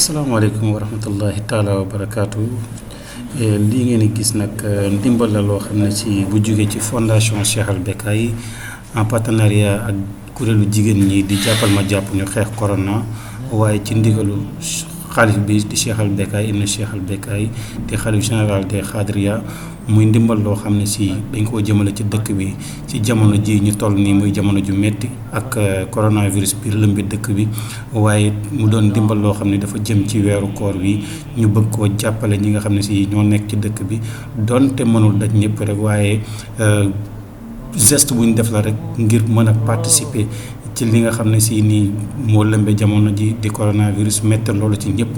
asalaamaaleykum wa rahmatullahi taala wa barakaatu lii ngeen di gis nag ndimbal la loo xam ne ci bu jógee ci fondation Cheikh Al Becaye en partenariat ak kuréelu jigéen ñi di jàppal ma jàpp ñu xeex corona waaye ci ndigalu xaalif bi di Cheikh Al Becaye ibn Cheikh Al Becaye di xaalif général des Khadria muy ndimbal loo xam ne si dañ koo jëmale ci dëkk bi ci jamono ji ñu toll nii muy jamono ju metti ak coronavirus bi lëmbi dëkk bi waaye mu doon ndimbal loo xam ne dafa jëm ci weeru koor bi ñu bëgg koo jàppale ñi nga xam ne si ñoo nekk ci dëkk bi donte mënul daj ñëpp rek waaye geste bu ñu def la rek ngir mën a participer ci li nga xam ne si nii moo lëmbe jamono ji di coronavirus métti loolu ci ñëpp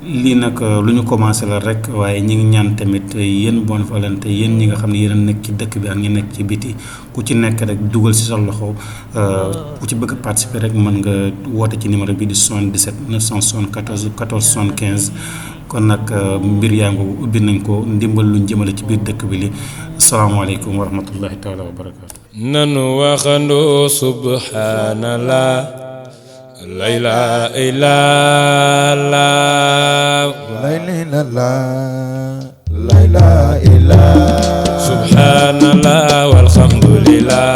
lii nag lu ñu commencé la rek waaye ñi ngi ñaan tamit yéen bonne volonté yéen ñi nga xam ne yéen a nekk ci dëkk bi ak ñi nekk ci biti ku ci nekk rek dugal si sa loxo ku ci bëgg a participer rek mën nga woote ci numéro bi di 77 974 14 75 kon nag mbir yaa ngi ubbi nañ ko ndimbal luñ jëmale ci biir dëkk bi li asalaamaaleykum wa rahmatullahi taala wa barakaatu. nanu waxandoo subhanallah la ilaha illallah la ilaha illallah subhanallah walhamdulillah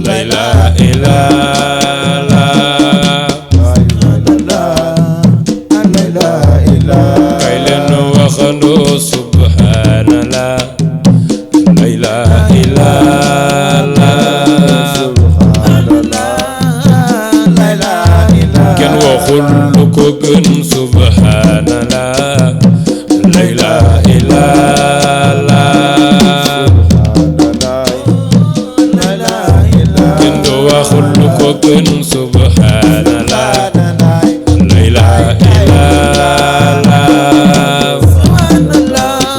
la ilaha illallah kay leen waxandoo subhanallah la ilaha illallah kenn waxul lu ko gën subhanallah la ilaha illallah kenn du waxul lu ko gën subhanallah la ilaha illallah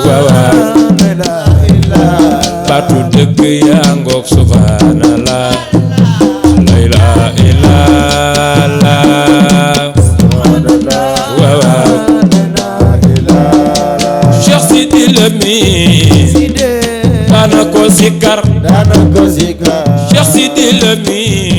waaw baatu dëgg yaa ngoog subhanallah la ilaha illallah Cheikh Sidi Lamine daana ko sikar Cheikh Sidi Lamine